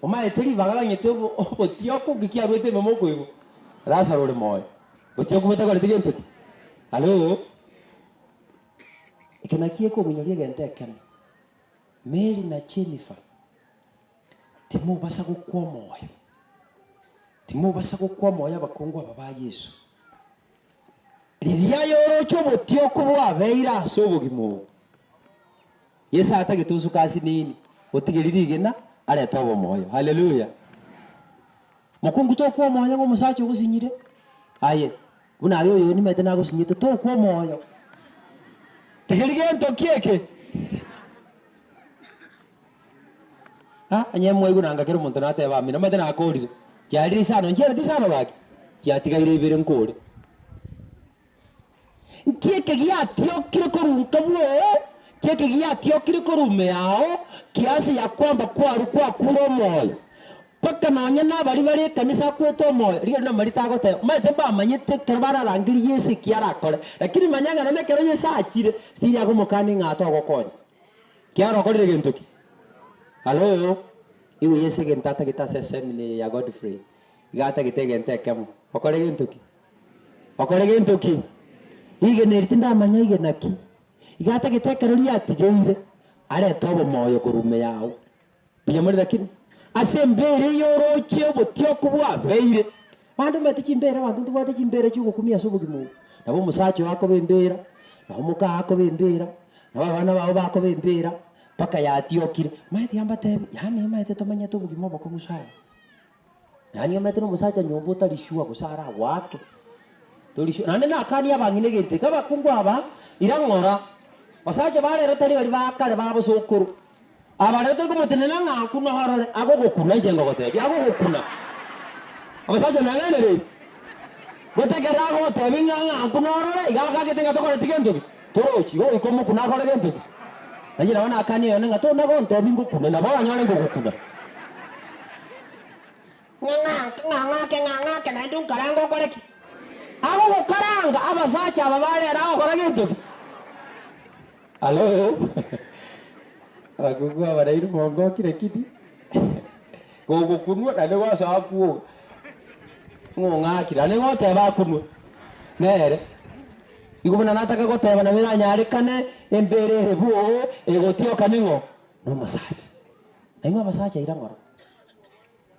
Omaete ribaga ganyete obo obotioku nki kiaruete ime mokoigwa? Lazaro ore moyo. Botioku botakoreti gento ki? Hallo? Eke nakio ekong'inyoria egento ekemo, Mary na Jennifer, timobasa gokwa omoyo, timobasa gokwa omoyo abakungu aba ba Yeso. Riria aye oroche obotioku bwabeire ase obogima obo, Yeso atagete osuke asinini, otigerie rigena arete obomoyo. Haleluya! Mokungu tokwa omoyo ng'a omosacha ogosinyire, aye, buna aye oyo nimanyete nagosinyete, tokwa omoyo. Tigeria gento ki eke? Ah, onye mwaigwa nanga kera omonto nateba amina, omanyete nakorire. Chiarire isano, nchiarete isano gaki? Chiatigaire ibere nkore. Nki eke giatiokire korwa nka bwoo, ki eke giatiokire korwa ime yao, kiasi ya kwamba kwarwa kwakure omoyo, mpaka nonya nabaria bare ekanisa akwete omoyo. Rigereria namarita agoteba, omanyete mbamanyete ekero bararangerie Yeso eki arakore, lakini manya ng'a nonye ekero Yeso achire, still agomokania ng'a togokonya. Kiaro okorire gento ki? Hallo? Igo Yeso egento atagete ase esemina eye ya Godfrey, iga atagete egento ekemo, okore gento ki? Okore gento ki? Rigena eri tindamanya igena ki. Iga atagete ekero riatigeire, arete obomoyo korwa ime yao. Mbuya more lakini? Ase embeera eye oroche obotioku bwabeire. Bande omanyete chimbeera abanto ntobwate chimbeera chiogokumia ase obogima obo. Nabo omosacha oo akoba embeera, nabo moka akoba embeera, nabo abana bao bakoba embeera, mpaka yatiokire. Omanyete tiga mbatebi, yaani omanyete tomanyete obogima obokong'u sana. Yaani omanyete na omosacha nyomba otari sure gose aragoake, tori sure. Naende nakanie abang'ina egento eke, abakungu aba, ira ng'ora, basacha ba rero tari baria ba kare ba bosokoro. Aba rero tori komotenena ng'a akune orore, agogokuna inche ngogotebia, agogokuna. Abasacha nang'ainereiri, gotegerera agogotebia ng'a ng'a akune orore, iga agakagete ng'a tokoreti gento ki? Torochi, igo goika omokune akore gento ki? Nainche nabo nakanie oyone ng'a tona gontebia ngokune, nabo oranyore ngogokuna. Ng'a ng'ake, ng'a ng'ake, ng'a ng'ake, naende onkarange okore ki? Agogokaranga abasacha aba ba rero agokora gento ki? Hallo? Abakungu aba nainwe mongokire kidi? Gogokunwa naende gwasoa kwoga, ng'a ong'akire, naende goteba akunwe, nere. Igo buna nataka goteba nabo eranyarekane, embera ere bwoo, egotioka ning'o? Nomosacha. Nainwe abasacha ira ng'ora.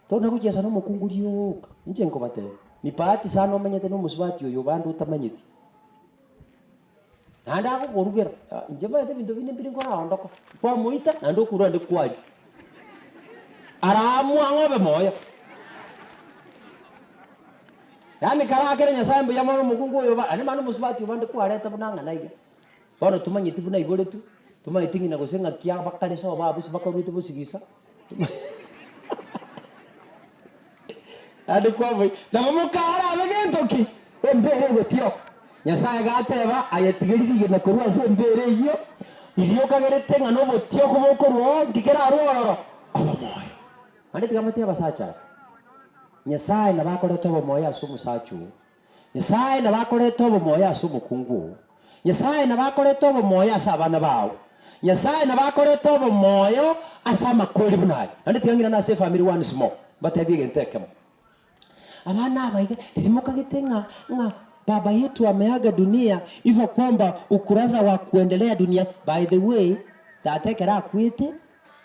Tona gochiesa nomokungu rioka, inche nkobatebia, ni bahati sana omenyete nomosubati oyo bande otamanyeti. Naende agokorugera, inche manyete ebinto binde mbiri nkoraondoka, kwamoita naende okurwa naende kwaria. Araamua ng'a obe moyo. Yaani karakere Nyasaye mbuya mono omokungu oyo ba, yaani mani omosubati oyo bande kwareta buna ng'a naiga. Bono tomanyeti buna aiboretwe, tomanyeti ng'ina gose ng'aki abakare sobo abwo bakaruete bosigisa. Naende kwaboi, nabo mokarabe gento ki? Embeera egotioka. Nyasae agateba, Aye tigeria rigena korwa ase embeera eyio, riria okagerete ng'a nobotioku bokorwa oo, nki kerarwe ororo? Obomoyo. Naende tiga mbatebie abasacha aba, Nyasae nabo akorete obomoyo ase omosacha oo, Nyasae nabo akorete obomoyo ase omokungu oo, Nyasae nabo akorete obomoyo ase abana bao, Nyasae nabo akorete obomoyo ase amakweri buna aya. Naende tiga ng'irane ase efamiri once more, mbatebie egento ekemo. Abana aba iga, riria mokagete ng'a ng'a baba yetu ameaga dunia hivyo kwamba ukurasa wa kuendelea dunia, by the way, tata ekero akwete,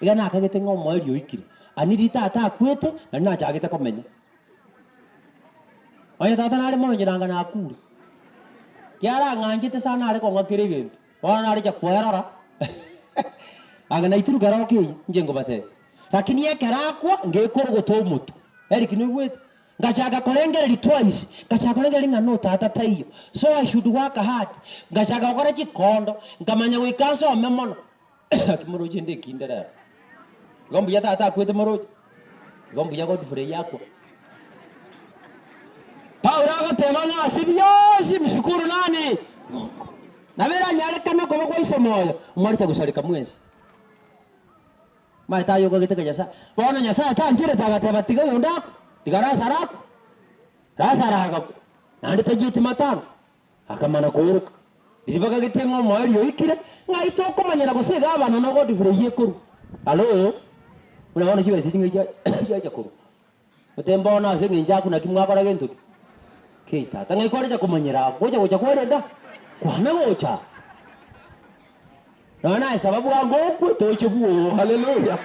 iga nakagete ng'a omoerio oikire. Ani riria tata akwete, nario nachagete komenya. Onye tata nare moyo inche nanga nakure. Kiara ang'anchete sana are kong'a kera egento, bono narecha kwerora anga naitiru kero okeyia, inche nkobatebia. Lakini ekero akwa, ngekorogota omotwe. Eric noigwete? Ngachaka korengereria twice, ngachaka korengereria ng'a no tata taiyo, so I should work hard. Ngachaka gokora chikondo, nkamanya goika nsome mono. Gaki moroche inde ekinde rero. Igo mbuya tata akwete moroche? Igo mbuya Godfrey akwa? Paulo agoteba ng'a ase bionsi mshukuru nani? Mungu. Nabo eranyarekane okoba gwa iso moyo, mwarete gosareka mwensi. Omanyete aye okagete ng'a Nyasae, bono Nyasae tancherete agateba tiga oyonde akwe, tiga Lazaro akwe. Lazaro agakwa, naende tachieti matanga. Akamana kooroka, riria bakagete ng'a omoerio oikire, ng'ai tokomanyera gose iga abana na Godfrey ekorwa. Hallo? Buna bono chibesa ching'ai chia chiacha korwa. Gose mbono ase eng'encho akwo naki mwakora gento ki? Kei tata, ng'ai kwarecha komanyera aa? Gocha gocha kwarenda? Kwana gocha. Nonya naye saba bwango okwe toche bwoo. Haleluya.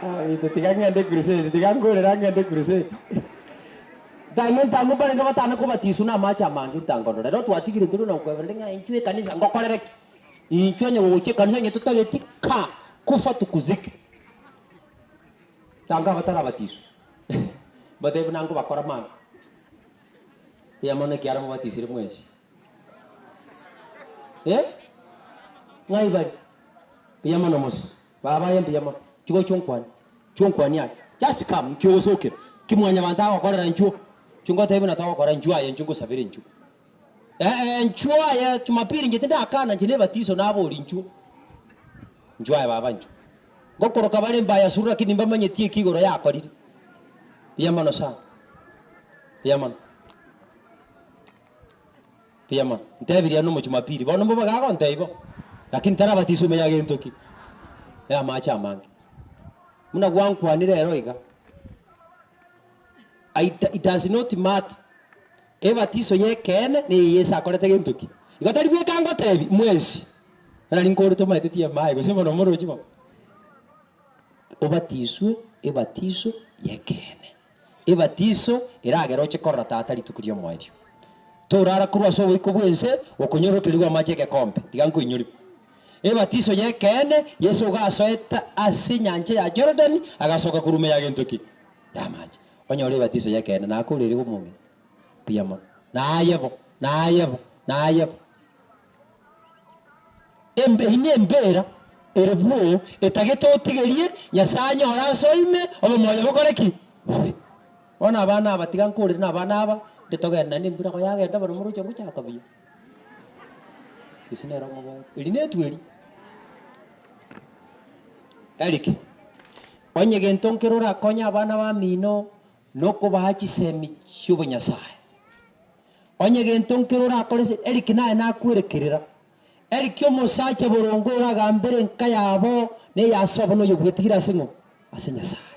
Abito tiga ng'ende crusade, tiga nkorere ng'ende crusade. Ntang'u ntang'u mbarenge batane kobatiswa na amache amange ntango rero twatigire ntore na gokwebereria ng'a inchwe ekanisa ngokorere ki? Inchwe onye gogochia ekanisa onye totageti ka kufa tukuzike. Tanga abatarabatiswa mbatebi buna nkobakora mambia. Mbuya mono ekiara mobatisire mwensi. Eh? Ng'ai bare? Mbuya mono mose. Baba aye mbuya mono. Chigocha onkwanie. Chwo onkwanie aye. Just come, nki ogosokera? Ki mwanyabanto agokorera inchuo? Inchuo ngotebi buna togokora inchuo aye inchuo ngosabere inchuo. Ee, inchuo aye Jumapili inche tindakana inche nebatiso nabori inchuo. Inchuo aye baba inchuo. Ngokoroka bare mbaya suru lakini mbamanyeti eki igoro yakorire. Mbuya mono sana. Mbuya mono. Mbuya mono. Ntebirie ande omochumapili, bono mbobe gagontebia bo, lakini tarabatiswa ime ya gento ki? Ya amache amange. Buna gwankwanire ero iga, it, it does not matter ebatiso y'ekeene neye Yeso akorete gento ki? Igo tari bweka ngotebi mwensi, nari nkore tomaete TMI gose bono morochi bo. Obatiswe ebatiso y'ekeene. Ebatiso eragere oche korora Tata rituko ri'omoerio. Torara korwa ase oboiko bw'ense okonyororokerigwa amache egekombe, tiga nkoinyorigwe. Ebatiso y'ekeene, Yeso igo asoete ase enyancha ya Jorodani, agasoka korwa ime ya gento ki? Y'amache. Onyore ebatiso y'ekeene, nakoreire omong'ina. Mbuya mono. Naye bo, naye bo, naye bo. Embe, eyio nembeera ere bwoo, etagete otigerie Nyasae anyore ase oime, obomoyo bokore ki? Bobe. Bono abana aba, tiga nkorere nabana aba, inde togende naende embura koyagenda bono moroche ngochaka buya. Gose nere omogote. Eri netwe eri. Eric, onye gento nkere orakonye abana bamino, nokobaa chisemi chi'obonyasae. Onye gento nkere orakore ase Eric naye nakwerekerera. Eric omosacha boronge oragambere enka yabo na eya sobo na oyobwetigire ase ng'o? Ase Nyasae.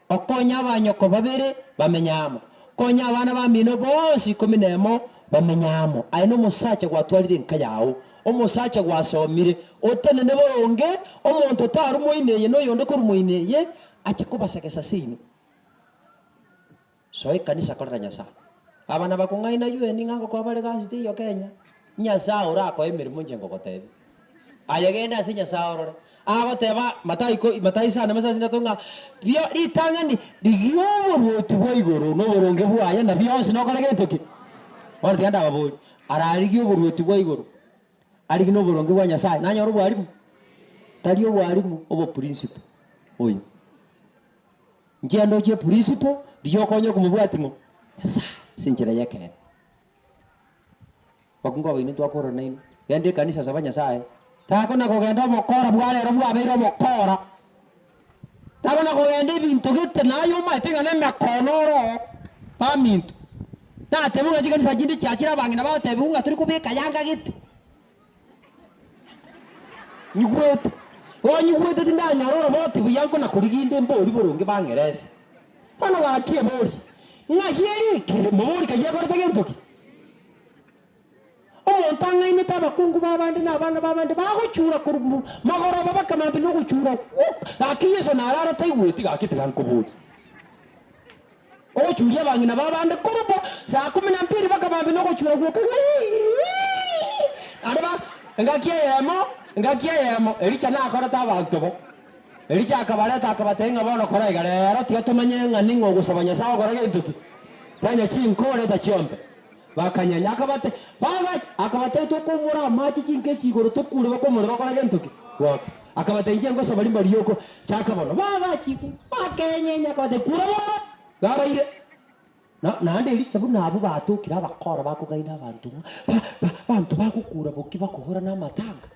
Okonye abanyoko babere bamenye amo. Konya abana bamino bonsi ikomi nemo bamenye amo. Aye nomosacha gwatwarire enka yao, omosacha gwasomire, otenene boronge, omonto tarwa moino eye na oyonde korwa moino eye, ache kobasegesa seino. Soa ekanisa korera Nyasae. Aba nabakong'aina UN ng'a ngokoa bare gasi teiyo Kenya. Nyasae orakoe emeremo inche ngogotebia. Aye genda ase Nyasae orore. Agoteba Mathayo iko Mathayo isano na isasini na etato ng'a bio ritang'ani rigia oboruoti bwa igoro na oboronge bwaye na bionsi nokore gento ki? Bono tiga ndababorie, ararigie oboruoti bwa igoro, arigie na oboronge bwa Nyasae, nanyore obwarimu? Tari obwarimu, oboprinciple oyo. Inche ndoche eprinciple riria okonya okomobwatia ng'o? Nyasae, ase enchera y'ekeene. Bakungu abaino ntwakorora nainwe, genda ekanisa saba Nyasae. Takona kogenda obokora bwa rero bwabeire obokora. Takona kogenda ebinto gete naye omaete ng'a nemekono oro oo, baminto. Nateba ng'a chikanisa chinde chiachire abang'ina bagotebiwa ng'a tori kobeka yanga gete. Nyigwete, bono nyigwete tindanyora oroboti buya nkona korigia inde mbori boronge bang'erese. Bono gaki ebori, ng'ai erikire, mobori kayio ekorete gento ki? Omonto ang'ainete abakungu b'abande na abana b'abande bagochura korwa magoroba baka mambia nogochura gwoka. Gaki Yeso narara taigweti gaki tiga nkoborie. Ogochuria abang'ina b'abande korwa saa kumi na mbili baka mambia nogochura gwoka Naende ba engaki eyemo, engaki eyemo, Elija nakorete abanto bo. Elija akabareta akabatebia ng'a bono kora iga, rero tiga tomanye ng'a ning'o ogosaba Nyasae ogokora gento ki. Tanya chinko, reta chiombe. Bakanyenya. Akabate baga akabatebia tokoumora amache chinko echi igoro tokure bakomorero okore gento ki? Gwoka. Akabatebia inche ngosaba rimba rioko chaka bono. Bagachika bakenyenya akabatebia kura bono gabaire. Na naende Elija buna abwo batokire abakora bakogaina abanto ng'a ba ba banto bagokura boki bakohora namatanga.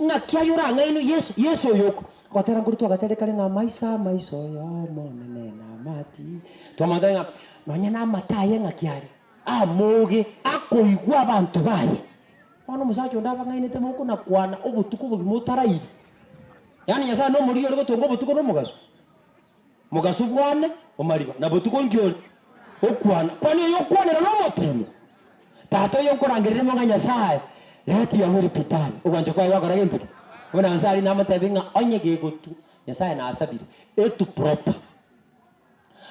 Ng'aki aye orang'ainwe Yeso, Yeso oyo oko ogotera nkori twagaterire kare ng'a amaiso amaiso y'Omonene namati. Twamanya ng'a nonya namate aye ng'aki are amoge akoigwa abanto baye. Bono omosacha onde abang'ainete mokonakwana obotuko obogima otarairi. Yaani Nyasae nomorigia ore gotonga obotuko na omogaso. Mogaso bwane omariba, na botuko nki ore gokwana? Kwani oyo okwanera nomotienyi? Tata oyo nkorangereria mo ng'a Nyasae, let your will be done. Ogwancha kwaye gwakora gento ki? Buna nse aria namotebie ng'a onye gegotu, Nyasae nasabire, etu proper.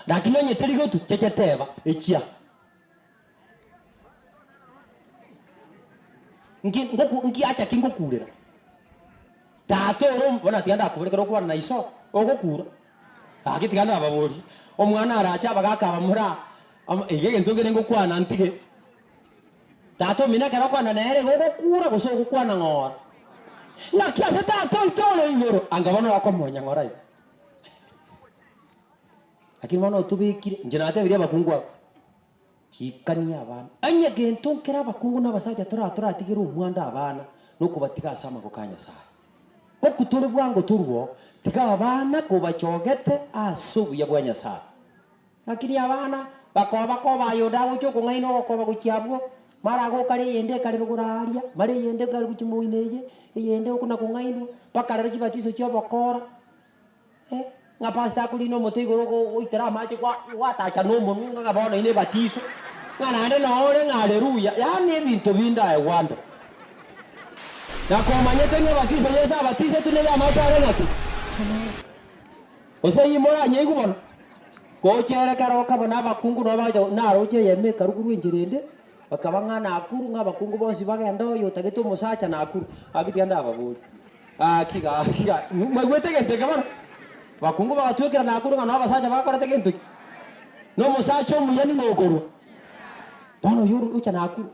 Lakini onye teri gotu, cheche teba, echia. Nki ngoku nkiacha ki ngokurera? Tata ore omo bono tiga ndakobore ekero okobana na iso, ogokura. Gaki tiga ndababorie, omwana arache abagaka abamura amo iga egento nkere ngokwana ntige. Tata omino ekero okwana nere igo ogokura gose ogokwana ng'ora. Naki ase tata oito ore igoro, anga bono okomonya ng'ora iga. Lakini bono otobekire, inche natebirie abakungu aba. Chikanie abana. Onye gento nkere abakungu na abasacha toratigere omwando abana nokobatiga ase amaboko a Nyasae. Goku tore bwango torwe oo, tiga abana kobachogete ase obuya bwa Nyasae. Lakini abana bakoba koba aye onde agocha okong'aina ogokoba gochia abwo, mara agoka are eyende ekare rogoro aaria, mara eyende ekare gochia moino eye, eyende okona kong'ainwa, mpaka rero chibatiso chia obokora. Eh, ng'a pastor akorina omote igoro ogoitera amache gwa gwatacha na omonwa ng'a bono ine ebatiso, ng'a naende noo ore ng'a haleluya, yaani ebinto binde aye gwanda. Na komanyete ng'a ebatiso Yeso abatisetwe neye amache are ng'aki? Amache. Gose eyio moranyeigwe bono? Gocha ere kero okabona abakungu nabo bagocha naroche eyemo ekarwa korwa enchera ende, bakaba ng'a Nakuru ng'a abakungu bonsi bagende oyo otagete omosacha Nakuru, gaki tiga ndababorie. Gaki gaki gaki mwaigwete egento eke bono? Abakungu bagatwekera Nakuru ng'a noo abasacha bakorete gento ki? Na omosacha omuya ning'o okorwa? Bono oyio ocha Nakuru.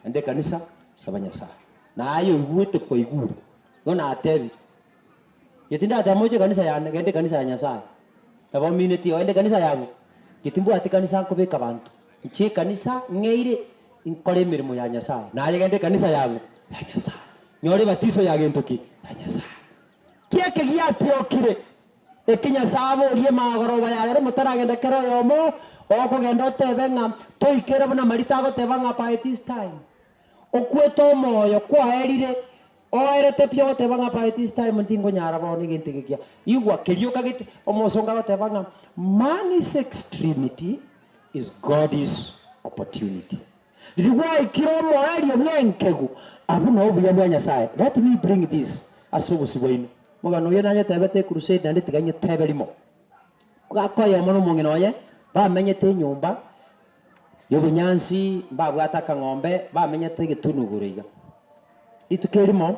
Enda ekanisa, saba Nyasae. Naye oigwete kwaigure. Igo natebire. Inche tindateba moche ekanisa yane, genda ekanisa ya Nyasae. Nabo ominetie ogende ekanisa yang'o? Inche timbwati kanisa nkobeka abanto. Inche ekanisa ng'eire nkore emeremo ya Nyasae. Naye genda ekanisa yang'o? Ya Nyasae. Nyora ebatiso ya gento ki? Ya Nyasae. Ki eke giatiokire, eki Nyasae aborie magoroba ya rero motaragenda kera oyomo okogenda otebe ng'a toikere buna Marita agoteba ng'a by this time. Okwete omoyo kwaerire, oerete pi ogoteba ng'a by this time ntingonyara bono egento eke kia. Igwa keria okagete, omosongo agoteba ng'a man is extremity is God's opportunity. Riria gwaikire omoerio bw'enkegu, abwo noo obuya bwa Nyasaye. Let me bring this ase obosio bwaino. Omogano oyo nanyetebete ecrusade naende tiga nyetebe rimo. Omogaka oyomo na omong'ina oye bamenyete enyomba y'obonyansi, mbabwate akang'ombe, bamenyete egetunu igoro iga. Rituko erimo,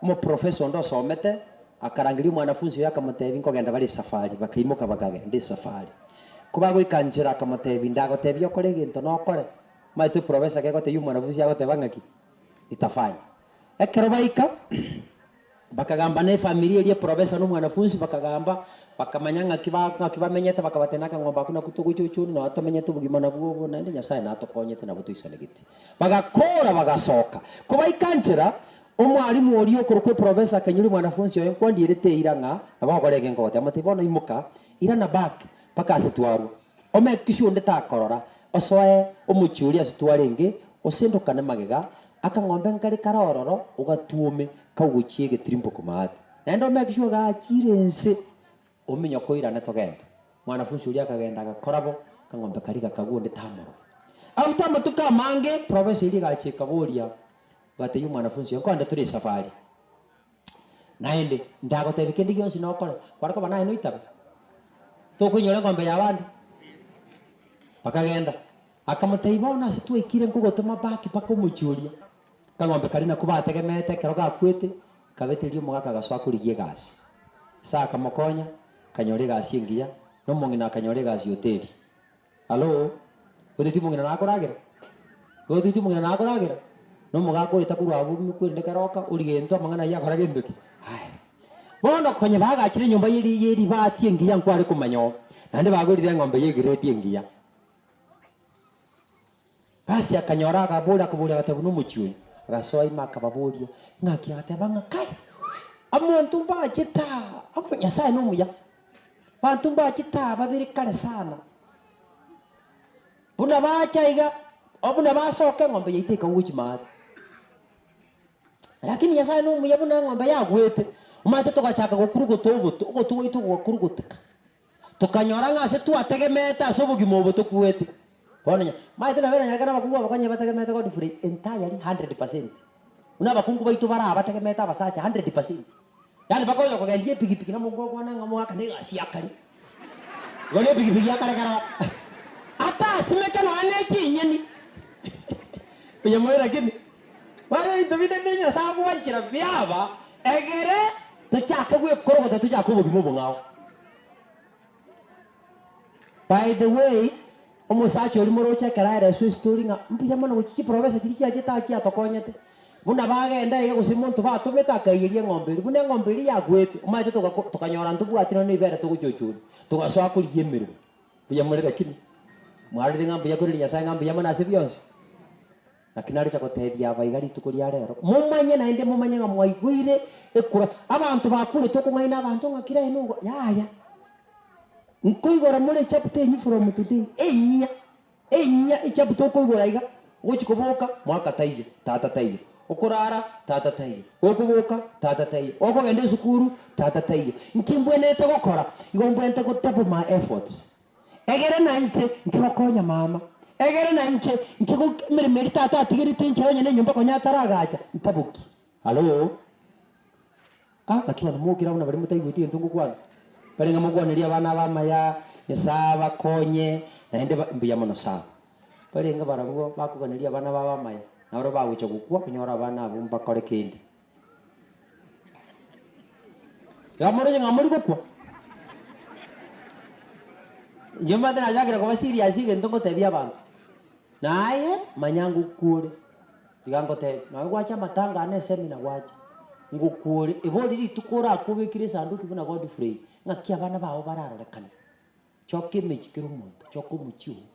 omoprofesa onde osomete akarangeria omwanafunsi oye akamotebia nkogenda bare esafari, bakaimoka bakagenda esafari. Kobagoika nchera akamotebia, ndagotebia okore egento nokore. Omanyete eprofesa kegotebia omwanafunsi agoteba ng'aki? Nitafanya. Ekero baika, bakagamba na efamiri eria eprofesa na omwanafunsi bakagamba, bakamanya ng'aki ba ng'aki bamenyete bakabatebia na akang'ombe akwo nakwo togocha ochoni noo tomenyete obogima nabwo obo naende Nyasaye natokonyete nabo toisanegete. Bagakora bagasoka. Kobaika nchera, omwalimu oria okorokwa eprofesa akainyora omwanafunsi oye nkwandierete eira ng'a nabo ogokora eke nkogotebia. Amotebia bono imoka, irana back mpaka ase twarwa. Omekisi onde takorora, osoe omochie oria ase twarenge, osendokane magega, akang'ombe nkare kare ororo, ogatuome kagochia egetirimboko maate. Naende omekisi ogachire inse, ominyoke oirane togende. Mwanafunsi oria akagenda agakora bo, akang'ombe karia gakagwa onde tamorora. After amatuko amange, professor eria egachia ekaboria, egatebia omwanafunsi oye, nkoende tore esafari. Naende ndagotebia kende gionsi nokore, kware koba naye noitabe? Tokoinyora eng'ombe y'abande? Bakagenda. Akamotebia, Bono ase twaikire nkogotoma back mpaka omochie oria. Akang'ombe karia nakwo bategemeete ekero gakwete, kabete erio omogaka agasoa korigia egasi. Nyasae akamokonya, akanyora egasi engiya, na omong'ina akanyora egasi hoteli. Hallo, oteti omong'ina nakoragera? Oteti omong'ina nakoragera? Na omogaka oeta korwa abwo ime kwerende keroka, oria gento amang'ana ayio akora gento ki? Aya. Bono konya bagachire enyomba ye ri ye ribati engiya nkware komanya oo, naende bagorire eng'ombe ye egrade engiya. Basi akanyora akaboria akaboria agateba buna omochie oyo. Agasoa ime akababoria, ng'aki? Agateba ng'a kai, amonto mbachete aa, amo Nyasaye nomuya, banto mbachete aa babere kare sana. Buna bacha iga, o buna basoka eng'ombe yaito ekagwa gochia maate. Lakini Nyasae nomuya buna eng'ombe yagwete, omanyete togachaka gokurugota ogoto, ogoto gwaito gogakurugoteka. Tokanyora ng'a ase twategemeete ase obogima obo tokwete. Bono nya, omanyete nabo eranyarekane abakungu abakonye bategemeete Godfrey entirely hundred percent. Buna abakungu baito bare aa bategemeete abasacha hundred percent. Yaani mpaka oyo okogendia epigipigi na omonto okwane ng'a moakane egasi ya kare. Igo na epigipigi ya kare kero atasimeke nonya ne chinyeni. Oyo moyo lakini bono ebinto binde binde Nyasae agwanchera biaba egere tochake gwekorogota tochake obogima obong'ao. By the way, omosacha oria moroche ekero aereswe estory ng'a mbuya mono gochia chiprofessor chiria chiachete aa chiatokonyete, buna bagenda iga gose monto batomete akaiyeria eng'ombe eria, buna eng'ombe eria yagwete, omanyete togako tokanyora ntobwati nonya na ribere togochochoria, togasoa korigia emeremo. Mbuya more lakini? Mwarorire ng'a mbuya korende Nyasaye ng'a mbuya mono ase bionsi? Naki naroche gotebia aba iga rituko ria rero, momanye naende momanye ng'a mwaigweire ekura. Abanto bakure tokong'aina abanto ng'a kera aye nogo yaya. Nkoigora more echapter enyia from today, enyia, enyia echapter okoigora iga, ogochi koboka, mwaka taiyo, tata taiyo, okorara, tata taiyo, gokoboka, tata taiyo, gokogenda esukuru, tata taiyo. Nki mbwenerete gokora? Igo mbwenerete go double my efforts. Egere nainche nkegokonya mama, egere nainche nkego emeremo eria tata atigerete inche onye nenyomba konya ataragacha, ntabokie. Hallo? Ah, naki bono mokire abwo nabaria motaigweti egento ngokwana? Bare ng'a mokwanerie abana aba amaya, Nyasae abakonye, naende ba mbuya mono sana. Barenge barabwo bakoganeria abana babo amaya, nabarabwo bagocha gokwa onyore abana abwo mbakore kende. Iga moroche ng'a mori gokwa? Inche omanyete nachakire koba serious egento ngotebia abanto, naye manya ngokwa ore, tiga ngotebie, nonye gwacha amatanga ane esemina gwacha, ngokwa ore, ebori rituko orakwe obekire esanduki buna Godfrey, ng'aki abana bao bararorekane. Choka emechie kera omonto, choka omochie oo.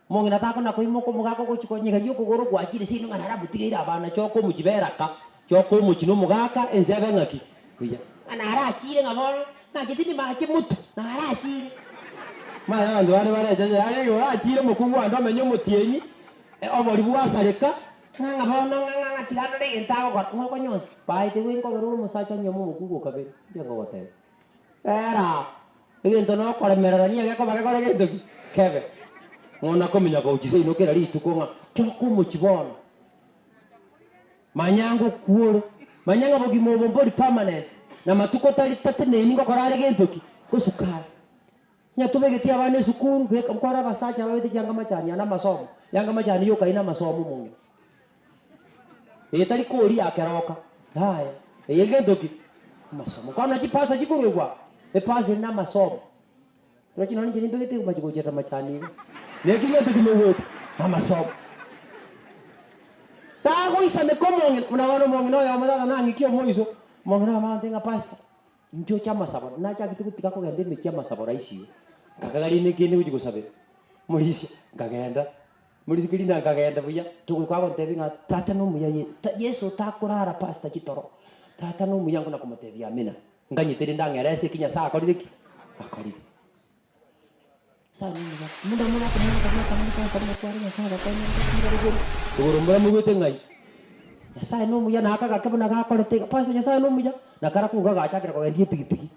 Omong'ina takona koimoka omogaka ogochia konyegeria okogoro gwachire seino ng'a nare amotigeire abana, choka omochie beraka, choka omochie na omogaka ense ebe ng'aki? Buya. Ng'a nare achire ng'a bono ng'anche tindi mache motwe, nare achire. Manya abanto bande barecheche yaani ekero orachire omokungu ande omenye omotienyi, obori bwasareka, ng'a ng'a bono ng'a ng'a ng'a tiga ndore egento agokora, ng'a okonyonsa. By the way nkogera ore omosacha onyuome omokungu o kabere, inche nkogotebia. Era, egento nokoremererania gekoba gekore gento ki? Kebe. Ng'o nakominyoka gochia seino kera rituko ng'a choka omochie bono. Manya ngokwa ore, manya ng'a bogima obo mbori permanent, na matuko tari tateneni ngokora are gento ki? Gosuka are. Onye tobegeti abana esukuru, beka nkware abasacha babete chianga machani ane amasomo, yanga machani yoka aye namasomo omong'ina. Eye tari kori ya keroka, yaya, eye ngento ki? Amasomo. Nkorora chipasa chikoruegwa aa, epasa ere namasomo. Roche nonye inche nimbegete egomachi gocherera machani iga. Neki gento ki mogoeta? Amasomo. Tagoisaneka omong'ina, buna bono omong'ina oyomo tata nang'ikie omoiso, omong'ina oyomo agantebia ng'a pastor, Inche oche amasabo, nachagete gotiga kogenda emechie y'amasabo rahisi igo, nkakaga rinde nkende gochia gosabera omorisia, nkagenda, omorisia kerinde nkagenda buya, togoika agontebia ng'a tata nomuya ye ta Yeso takorara pastor chitoro, tata nomuya nkona komotebia amina, nganyete rende ang'ere ase eki Nyasaye akorire ki? Akorire. Nyasaye nomuya, omonto omonene akominyoka buna akamanya akamanya kware Nyasaye agakonya ngokira rogoro, rogoro mbora moigwete ng'ai? Nyasaye nomuya na aka gake buna gakorete iga, pastor Nyasaye nomuya, na karakwo iga gachakire kogendia epigipigi.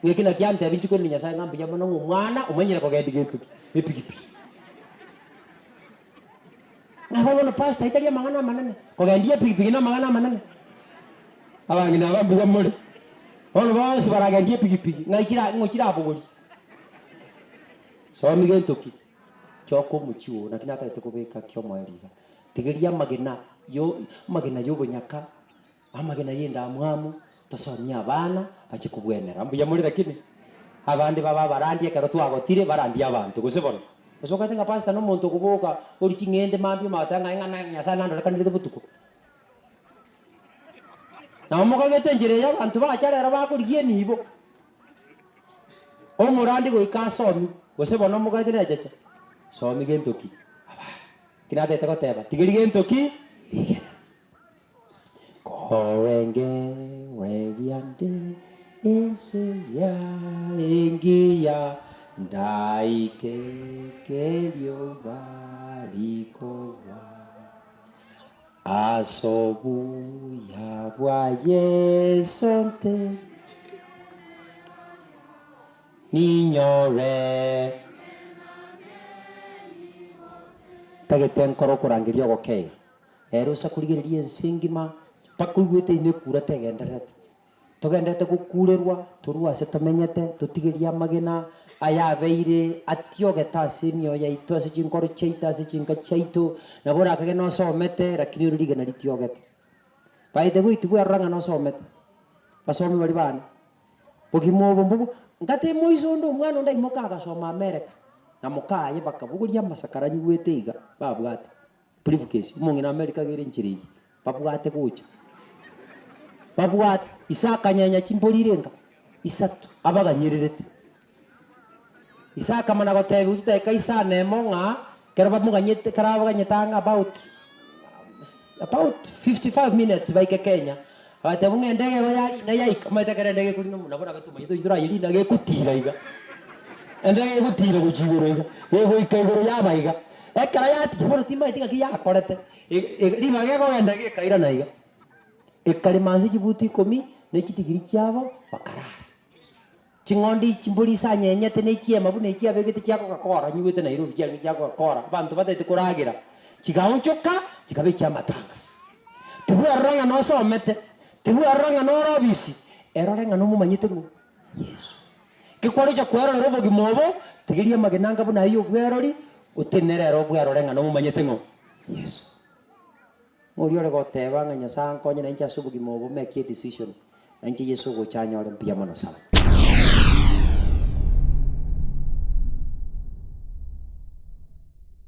Ng'aki naki antebia inche korende Nyasaye ng'a mbuya mono ng'a omwana omanyire kogendia gento ki? Epigipigi. Ng'a bono pastor tari amang'ana amanene, kogendia epigipigi na amang'ana amanene. Abang'ina aba mbuya more, bono bonsi baragendie epigipigi, ng'ai chira ng'o chirabogorie? Somi gento ki? Choka omochie oo, naki natagete kobeka kiomoerio iga. Tigeria amagena yo amagena yobonyaka, amagena yendamwamu, tosomie abana bache kobwenera. Mbuya more lakini? Abande babe abarandi ekero twagotire, barandie abanto, gose bono? Gose okagete ng'a pastor nomonto okoboka orie ching'ende mambia omanye goteba ng'a ng'a Nyasaye nandorekanirete botuko. Nabo mokagete enchera eye abanto bacha rero bakorigia enibo. Omorandi goika asomigwe, gose bono omogati necheche, somi gento ki? Abana. Ki natagete goteba, tigeria gento ki? Rigena. Korenge rebiande ense ya engiya, ndaike kerioba rikogwa. As'obuya bwa Yeso nte ninyore. Tagete nkore okorangeria ogokeiga. Ere osa korigereria ense engima, mpaka oigwete ime ekura tegendererete. Togendererete gokuurerwa torue ase tomenyete, totigerie amagena aya abeire atiogete ase emioyo yaito, ase chinkoro chiaito, ase chinka chiaito. Nabo orakage nosomete, lakini ore rigena ritiogete. By the way, tibwerora ng'a nosomete, basomi baria bane, bogima obo mbobo, ngate moiso onde omwana onde aimoka agasoma America, na mokaye bakabogoria amasakara anyigwete iga, babwate. Briefcase, omong'ina Amerika iga ere enchera eye, babwate gocha, babwate, ise akanyenya chimbori irenga isato, abaganyererete. Ise akamana gotebiwa chidakika isano emo ng'a ekero bamoganyete, ekero abaganyete ang'e about about 55 minutes baike Kenya, agatebwa ng'a endege igo yarina yaika, omanyete ekero endege ekorina omonto nabo orabe tomanyete oyio torayerina gegotira iga, endege egotira gochia igoro iga, gegoika igoro yaba iga. Ekero yatiga bono timanyeti ng'aki yakorete, ribaga ekogenda iga ekairana iga, ekarema nse chibuti ikomi ne chitigiri chiabo bakarara. Ching'ondi chimbori ise anyenyete ne chiema buna echi abegete chia Coca-Cola, nyigwete Nairobi chiarenge chia Coca-Cola, abanto batagete koragera, chigaonchoka chikaba echi'amatanga. Tibwerora ng'a nosomete, tibwerora ng'a nore obisi, erore ng'a nomomanyete ng'o? Yeso. Gekwarocha kwerorera obogima obo, tigeria amagena anga buna ayio obwerori, otenenere ere obwerore ng'a nomomanyete ng'o? Yeso. Ng'oria ore goteba ng'a Nyasae ankonye nainche ase obogima obo, make a decision, nainche Yeso ogocha anyore mbuya mono sana.